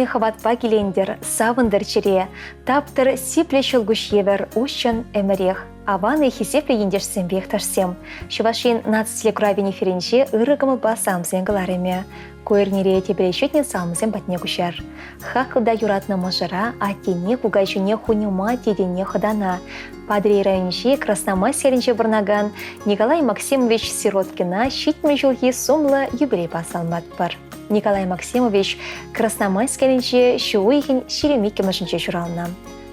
пани хӑватпа килентӗр, савӑнтӑр чӗре, таптӑр сиплӗ ҫӑлкуҫ евӗр уҫҫӑн ӗмӗрех. Аван-и хисеплӗ ентешсемпе йӑхташсем! Чӑваш Ен наци телекуравӗн эфирӗнче ырӑ кӑмӑлпа саламсен кӑларӑмӗ. Ку эрнере тепре ҫитнӗ саламсем патне куҫар. Хаклӑ та юратнӑ мӑшӑра, аттене, кукаҫине, хуньӑма, тетене, хӑтана Патӑрьел районӗнчи Красномайск ялӗнче пурӑнакан Николай Максимович Сироткина 70 ҫулхи сумлӑ юбилейпа саламлатпӑр. Николай Максимович Красномайск ялӗнче ҫу уйӑхӗн 22-мӗшӗнче ҫуралнӑ.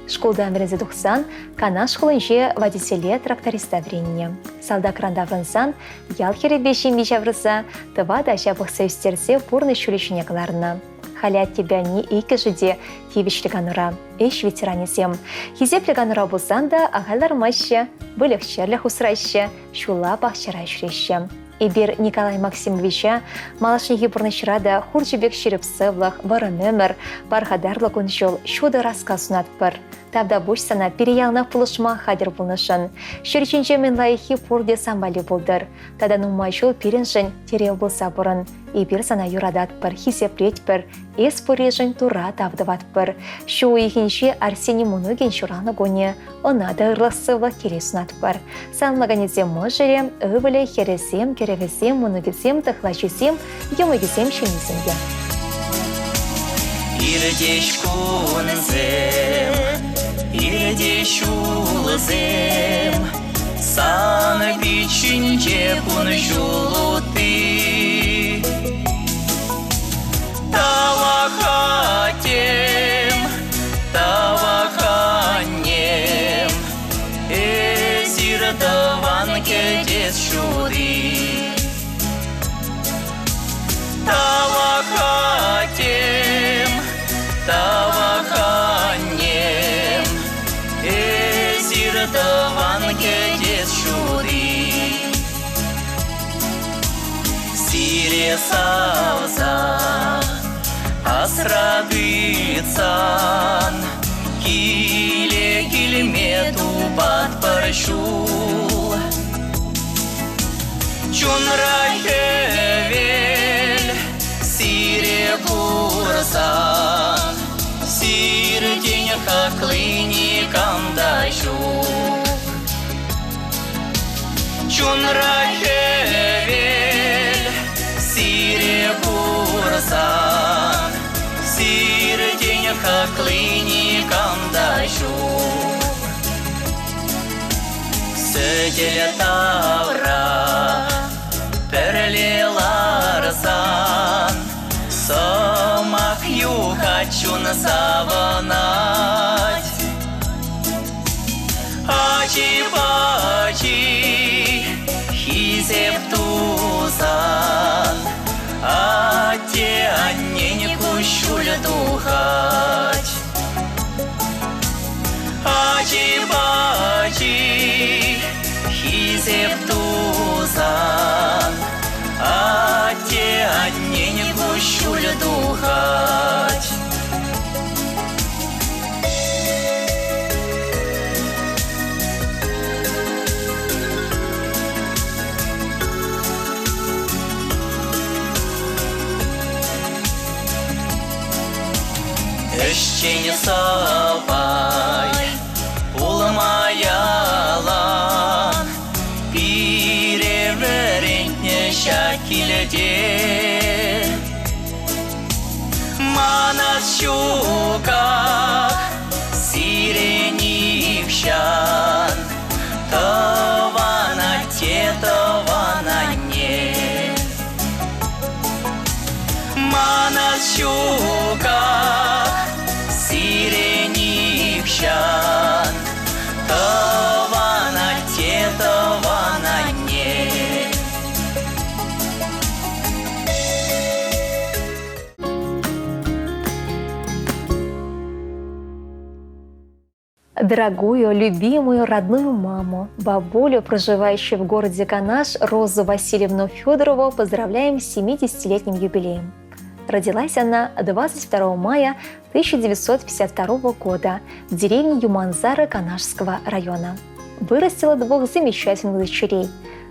Шкултан вӗренсе тухсан Канаш хулинче водителе тракториста вӗреннӗ. Салтакран таврӑнсан ял хӗрӗпе ҫемье ҫавӑрса тӑватӑ ача пӑхса ӳстерсе пурнӑҫ ҫулӗ ҫине кӑларнӑ. Халӗ аттепе анне иккӗшӗ те тивӗҫлӗ канура, ӗҫ ветеранӗсем. Хисеплӗ канура пулсан та ахаль лармаҫҫӗ, выльӑх-чӗрлӗх усраҫҫӗ, ҫулла пахчара ҫӳреҫҫӗ. Эпир Николай Максимовича малашнехи пурнӑҫра та хурҫӑ пек ҫирӗп сывлӑх, вӑрӑм ӗмӗр, пархатарлӑ кун-ҫул, ҫутӑ раска сунатпӑр. Тавтапуҫ сана пире яланах пулӑшма хатӗр пулнӑшӑн. Ҫӗр ҫинче мӗн лайӑххи пурте сан валли пултӑр. Тата нумай ҫул пирӗншӗн тӗрев пулса пурӑн. Эпир сана юрататпӑр, хисеплетпӗр, эс пурришӗн Турра тав тӑватпӑр. Ҫу уйӑхӗнче Арсений мӑнукӗн ҫуралнӑ кунӗ. Ӑна та ырлӑх-сывлӑх телей сунатпӑр. Саламлаканӗсем мӑшӑрӗ, ывӑлӗ, хӗрӗсем, кӗрӗвӗсем, мӑнукӗсем, тӑхлачисем, йӑмӑкӗсем, ҫемйисем те. Иртеҫ кунсем, иртеҫ ҫулсем, сан пит ҫинче кун-ҫул утти. Тавах аттем, тавах аннем, эсир тӑван кӗтес ҫути. Тавах аттем, тавах аннем, эсир тӑван кӗтес ҫути. Сире савса асра тытсан киле килме тупатпӑр ҫул. Чунра хӗвел сире курсан сиртен хакли никам та ҫук. Чунра хӗвел сире курсан сиртен хакли никам та ҫук. Сӗтел тавра пӗрле ларсан сӑмах юхать чун савӑнать. Ачи-пачи хисеп тусан атте-аннен куҫҫуль тухать. Ачи-пачи хисеп тусан атте-аннен куҫҫуль тухать. Ӗҫчен сӑпай пулма ялан пире вӗрентнӗ ҫак килте. Манас ҫуках сире нихҫан тӑван атте, тӑван анне. Манас ҫуках сире нихҫан тӑван атте, тӑван анне. Дорогую, любимую, родную маму, бабулю, проживающую в городе Канаш, Розу Васильевну Федорову поздравляем с 70-летним юбилеем. Родилась она 22 мая 1952 года в деревне Юманзара Канашского района. Вырастила двух замечательных дочерей.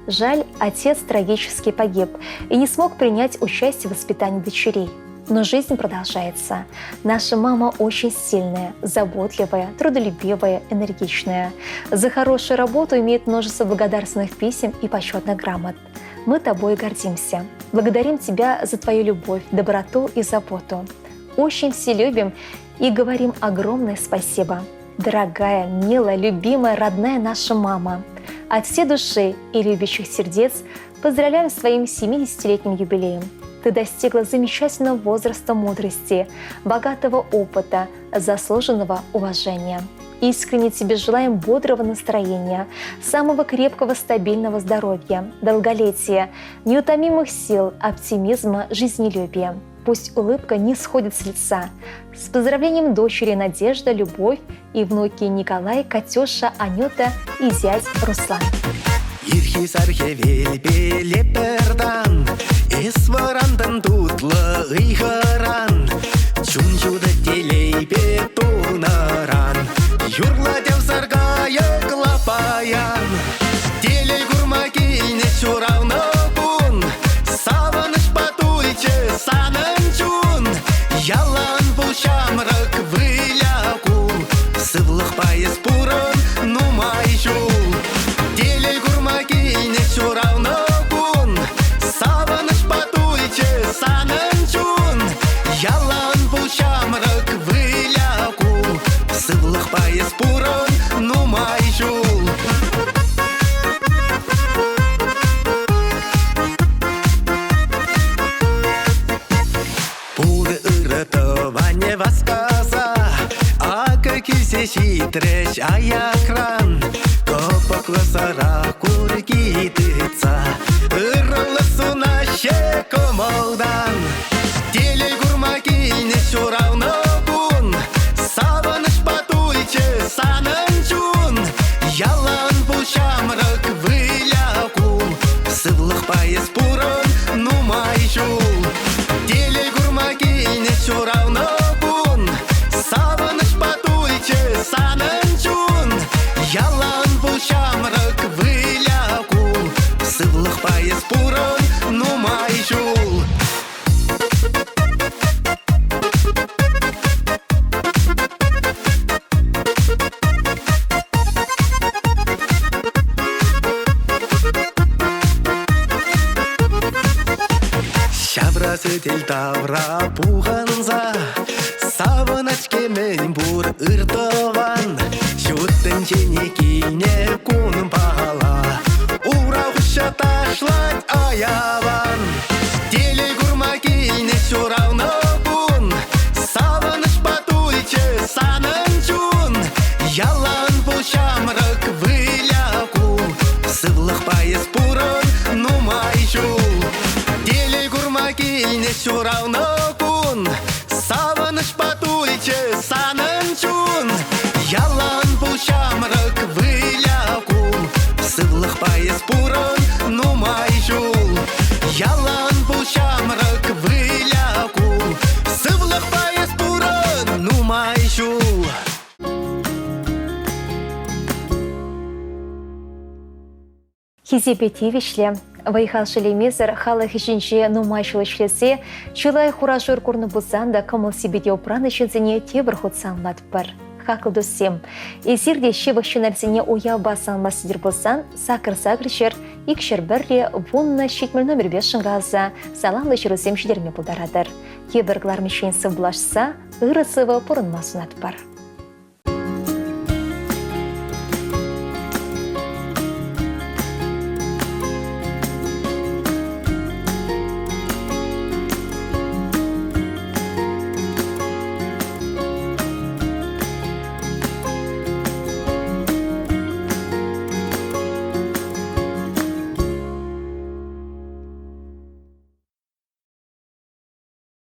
Жаль, отец трагически погиб и не смог принять участие в воспитании дочерей. Но жизнь продолжается. Наша мама очень сильная, заботливая, трудолюбивая, энергичная. За хорошую работу имеет множество благодарственных писем и почетных грамот. Мы тобой гордимся. Благодарим тебя за твою любовь, доброту и заботу. Очень все любим и говорим огромное спасибо. Дорогая, милая, любимая, родная наша мама. От всей души и любящих сердец поздравляем с твоим 70-летним юбилеем. Ты достигла замечательного возраста мудрости, богатого опыта, заслуженного уважения. Искренне тебе желаем бодрого настроения, самого крепкого стабильного здоровья, долголетия, неутомимых сил, оптимизма, жизнелюбия. Пусть улыбка не сходит с лица. С поздравлением дочери Надежда, Любовь и внуки Николай, Катюша, Анюта и зять Руслан. Ирхи сар хӗвелпеле пӗртан, Эс вӑрантӑн тутлӑ ыйхӑран, Чун ҫутӑ телейпе тулнӑран, Юрлать ӑвсар кайӑкла паян. Телей курма килнӗ ҫуралнӑ кун, Савӑнӑҫпа тулчӗ санӑн чун. Ялан пул ҫамрӑк, выля кул, Сывлӑхпа эс пурӑн нумай ҫул. Телей курма килнӗ ҫуралнӑ кун, Савӑнӑҫпа тулчӗ санӑн чун. Ялан пул ҫамрӑк, выля кул, Сывлӑхпа эс пурӑн нумай ҫул. Пур ырӑ тӑванӗ васкаса Акӑ килсе ҫитрӗҫ аякран. Кӑпӑклӑ сӑра курки тытса Ырӑлӑх сунаҫҫӗ кӑмӑлтан. Телей курма килнӗ ҫуралнӑ кун, Савӑнӑҫпа тулчӗ санӑн чун. Ялан пул ҫамрӑк, выля кул, Сывлӑхпа эс пурӑн нумай ҫул. Телей курма килнӗ ҫуралнӑ кун, Савӑнӑҫпа тулчӗ санӑн чун. Ялан пул ҫамрӑк, выля кул, Сывлӑхпа эс пурӑн нумай ҫул. Ҫавра сӗтел тавра пухӑнса Савӑнать-ҫке мӗн пур ыр тӑван. Ҫут тӗнчене килнӗ кунпала Ура хуҫа ташлать аялан. Телей курма килнӗ ҫуралнӑ кун, Савӑнӑҫпа тулчӗ санӑн чун. Ялан пул ҫамрӑк, выля кул, Сывлӑхпа эс пурӑн нумай ҫул. Телей курма килнӗ ҫуралнӑ кун, Савӑнӑҫпа тулчӗ санӑн чун. Ялан пул ҫамрӑк, выля кул, Сывлӑхпа эс пурӑн нумай ҫул. Ялан пул ҫамрӑк, выля кул, Сывлӑхпа эс пурӑн нумай ҫул. Хисепе тивӗҫлӗ. Вӑй-хал шеллемесӗр халӑх ӗҫӗнче нумай ҫул ӗҫлесе чылай хура-шур курнӑ пулсан та кӑмӑл-сипете упранӑ ҫынсене тепӗр хут саламлатпӑр. Хаклӑ туссем, эсир те ҫывӑх ҫыннӑрсене уявпа саламлас тетӗр пулсан сакӑр сакӑр ҫӗр икҫӗр пӗрре вуннӑ 70 номерпе шӑнкӑравласа саламлӑ ҫырусем ҫитерме пултаратӑр. Тепӗр кӑларӑмӗччен сывпуллашса ырӑ-сывӑ пурӑнма сунатпӑр.